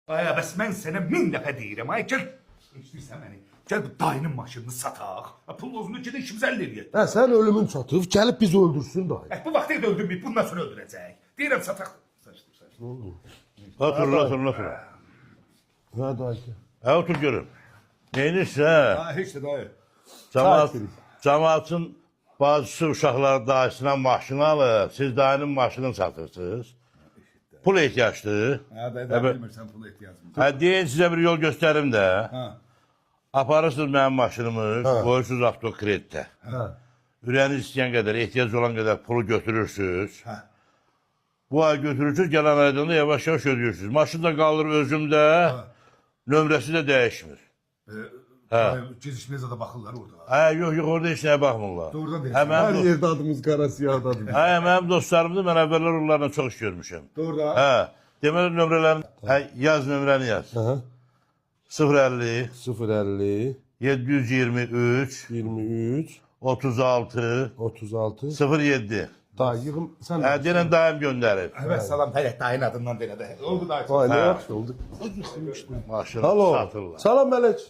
Ay, bəs mən sənə min dəfə deyirəm, ay gəl. Eşidirsən məni? Gəl bu dayının maşınını sataq. Ha, pul olsun ki, işimizi həll eləyək. Hə, sən ölümün çatıb, gəlib bizi öldürsün dayı. Bak, bu vaxtı öldürməyib, bundan sonra öldürəcək. Deyirəm sataq. Saçdım, saçdım. Otur, otur, otur. Hə dayı. Hə, otur görüm. Neyinirsən? Ha, heç də dayı. Camaat, Çay içirik. camaatın bazısı uşaqlar dayısına maşını alır. Siz dayının maşını satırsınız. Pul ehtiyacdır. Ha, dayı, da bilmirsən pula ehtiyacımız. Hə, deyin sizə bir yol göstərim də. Ha. Aparırsınız mənim maşınımı, qoyursunuz avtokreditə. Hə. Ürəyiniz istəyən qədər, ehtiyac olan qədər pulu götürürsünüz. Hə. Bu ay götürürsünüz, gələn aydan da yavaş-yavaş ödəyirsiniz. Maşın da qalır özümdə, nömrəsi də dəyişmir. Hə. Gecikməyə zada baxırlar orada. Hə, yox, yox, orada heç nəyə baxmırlar. Doğrudan deyirsən. Hə, mənim, Hər yerdə adımız qara siyahdadır. hə, mənim dostlarımdır, mən əvvəllər onlarla çox iş görmüşəm. Doğrudan. Hə, deməli nömrələrini, hə, yaz nömrəni yaz. Hə. 050 050 723 23 36 36 07. Dayı yığım sən Hə, deyirəm dayım göndərib. Evet, salam. Hələ dayının adından belə də. Oldu dayı. Vay, nə yaxşı oldu. Maşını Alo. satırlar. Salam Mələk.